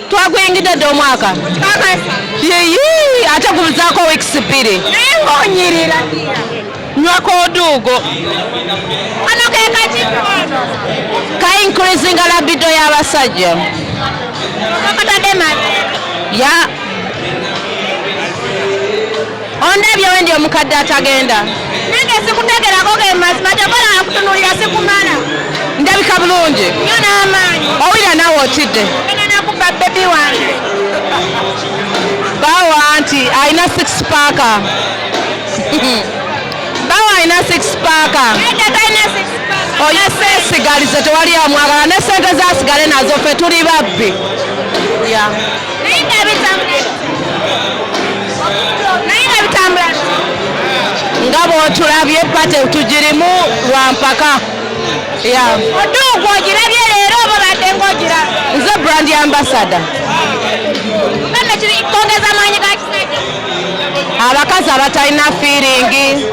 Twaguyingidde dda omwaka. Yiyi, ate gubuzaako weeks 2. Naye ng'onyirira. Nywako oduugo. Kano ke kaki? Ka increasinga libido y'abasajja. Kakatadde mabi. Ya. Ondabye wendi omukadde atagenda. Nange sikutegerako ge mazima kyokola nkutunuulira sikumala. Ndabika bulungi. Nnyo n'amaanyi. Owulira naawe otidde. Ogenda nakubba baby wange. Bawa nti alina six pack. Bawa alina six pack. Nedda talina six pack. Oyo seesigalize tewali amwagala ne sente zasigale nazo ffe tuli babbi. Yeah. Naye nga bitambula. Naye nga bitambula. Nga bw'otulabye party tugirimu lwa mpaka. Yeah. Oduugu ogirabye leero oba obadde ng'ogiraba? Nze brand ambassador. Kano kiri kwongeza amaanyi ga kisajja. Abakazi abatalina feeling.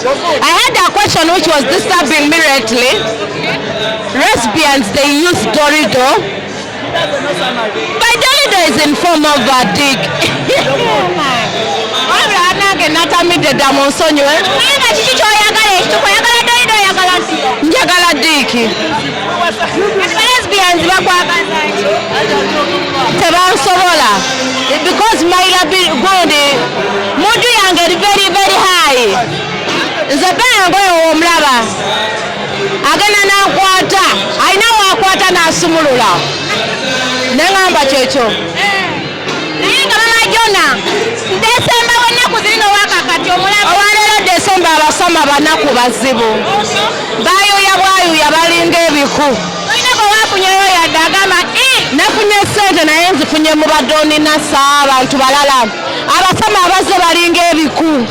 I had a question which was disturbing me lately. Lesbians, they use Dorido. But Dorido is in form of a dick. Wabula nange natamidde dda mu nsonyiwe. Naye nga kiki ky'oyagala ekituufu? Oyagala Dorido, oyagala nti? Njagala dick. Kati ba lesbians bakwagaza ki? Tebansobola. Because my gundi mood yange eri very very high. Nze bba oyo omulaba agenda n'ankwata, alina wakwata n'asumulula, neŋŋamba kyekyo. Naye nga Mama Jona, Desemba w'ennaku zirino wakakati omulaba. Olwaleero Desemba abasama banaku bazibu, bayuya bwayuya balinga ebiku. Olina gwe wafunyeyo yadde agamba "Eh, Nafunye sente naye nzifunye mu badoni nasa abantu balala. Abasama abazze balinga ebiku.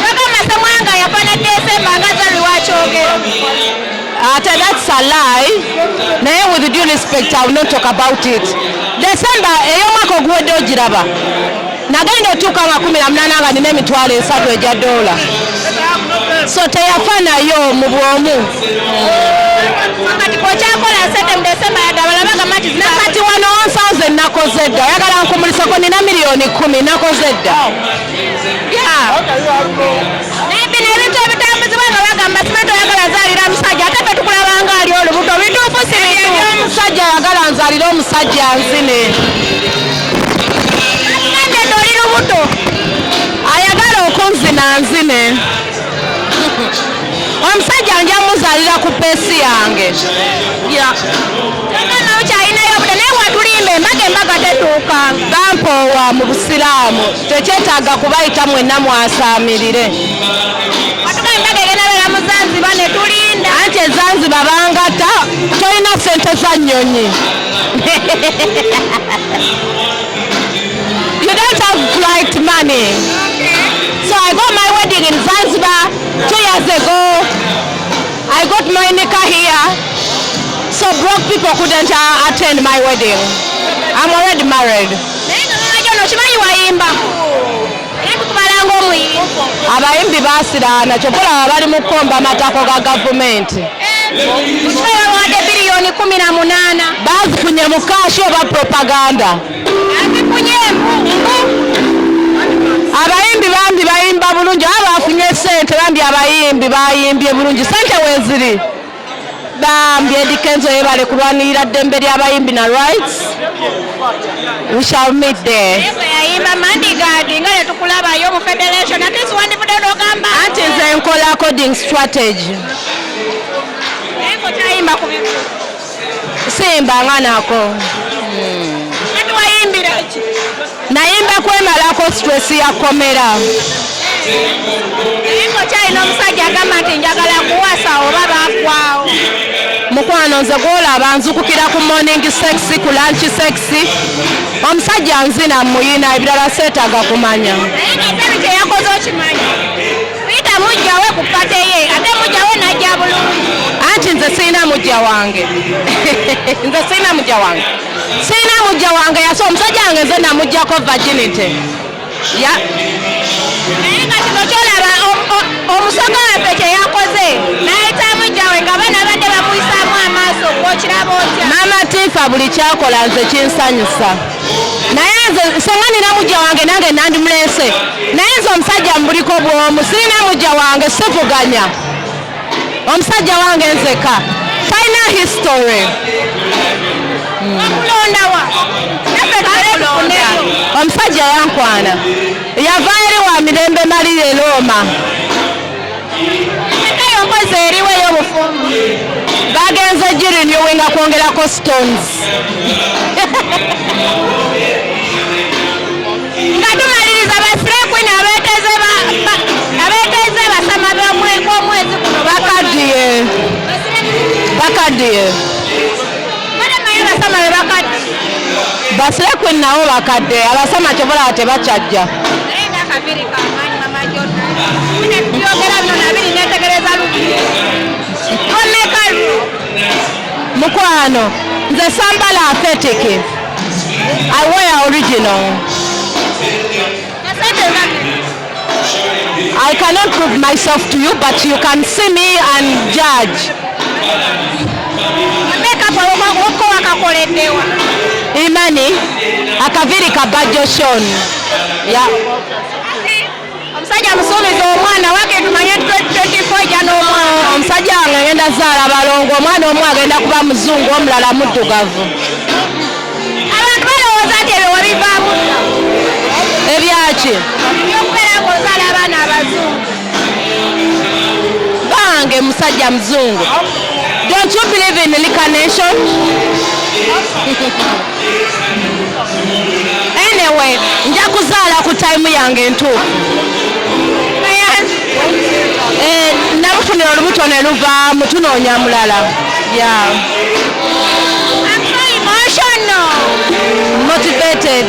Bagamba Semwanga yafa ne Desemba nga Zari wakyogera. Ate that's a lie, naye with due respect, I will not talk about it. December ey'omwaka oguwedde ogiraba nagenda otuuka nga 18 nga nina 30,000 egya dola, so teyafa nayo mu bwomu. Kati kwokyakola sente mu Desemba yadde abalala bagamba nti Nakati wano 1000 nakoze dda. Oyagala nkumuliseko? Nina miliyoni 10 nakoze dda. Yeah. Naye bino ebintu ebitambuzibwa nga bagamba simanyi toyagala zaalira musajja, ate ffe tukulabanga ali olubuto, bituufu si bituufu? Omusajja ayagala nzalire omusajja nzine. Agambye nti oli lubuto. Ayagala okunzina nzine. Omusajja nja muzaalira ku pace yange. Yeah. Ogamba okyalinayo obudde, naye watulimba embaga, embaga tetuukanga. Bampoowa mu busiraamu, tekyetaaga kubayita mwenna mwasaamirire. Watuga embaga egenda beera mu Zanzibar ne tulinda. Anti e Zanzibar bangata, tolina sente za nnyonyi. You don't have flight money. So I got my wedding in Zanzibar 2 years ago. I got my nikah here, so broke people couldn't attend my wedding. I'm already married. Naye nga Mama Jono, okimanyi wayimba era tukubala ng'omuyimbi. Abayimbi baasiraana, kyova olaba bali mu kukomba amatako ga gavumenti. Okimanyi babawadde biliyoni 18? Bazifunye mu cash oba propaganda? Azifunye mbu. Abayimbi bambi bayimba bulungi, aba bafunye sente bambi. Abayimbi bayimbye bulungi, sente weeziri bambi. Eddy Kenzo yebale kulwanirira ddembe ly'abayimbi na rights. We shall meet there. Naye bwe yayimba Mandigadi nga tetukulabayo mu federation, ate siwandivudde n'ogamba. Anti nze nkola coding strategy. Naye ng'okyayimba ku bivu? Simba nga nako. Kati wayimbira ki? Nayimba kwemalako stress ya komera. Naye ng'okyalina omusajja agamba nti njagala kuwasa oba baggwawo? Mukwano, nze gwolaba nzukukira ku morning sex, ku lunch sex. Omusajja nzina muyina, ebirala seetaaga kumanya. Naye nga Zari kye yakoze okimanyi, kuyita mujjawe ku party ye, ate mujjawe najja bulungi. Anti nze sirina mujja wange, nze sirina mujja wange, sirina mujja wange. Yase omusajja wange nze namugjako virginity ya. Naye nga kino kyolaba omusoga waffe kye yakoze n'ayita mujjawe nga baana badde bamuyisaamu amaaso, gwokiraba otya? Mama. Jennifer buli kyakola nze kinsanyusa, naye nze senga nina mujja wange nange nandimulese, naye nze omusajja mbuliko bwomu, sirina mujja wange, sivuganya omusajja wange nzeka, talina history. Wakulondawa? Naffe tuletufuneyo. Omusajja yankwana, yava eri wa mirembe malire Roma. Ekayo mpozi eriwo ey'obufumbo? Bagenze girenewinga kwongerako stones. Nga tumaliriza, ba slay queen abeeteze abeeteze basama b'omwezi guno? Bakaddiye, bakaddiye. Badamayo basama be bakadde. Ba slay queen nabo bakadde, abasama kyobola tebakyajja. Naye ngaakaviri kamaanyi, mama Jonna, bino tubyogera bino nabiri netegereza lubi komekalu. Mukwano, nze sambala authentic, I wear original. Esente nga I cannot prove myself to you, but you can see me and judge. Makeup woko wakakoleddewa? Imani akaviri kabajjo shon ya. Omusajja musuubiza omwana wake, tumanye 2024 ejja n'omwana. Omusajja wange ngenda zaala balongo, omwana omu agenda kuba muzungu, omulala muddugavu. Abantu balowooza nti ebyo wabivaamu. Ebyaki? Ebyokubeera ng'ozaala abaana abazungu. Bange musajja muzungu. Don't you believe in reincarnation? Anyway, nja kuzaala ku time yange entuufu. Eh, nalufunira olubuto ne luvaamu, tunoonya mulala, yeah. I'm so emotional. Motivated.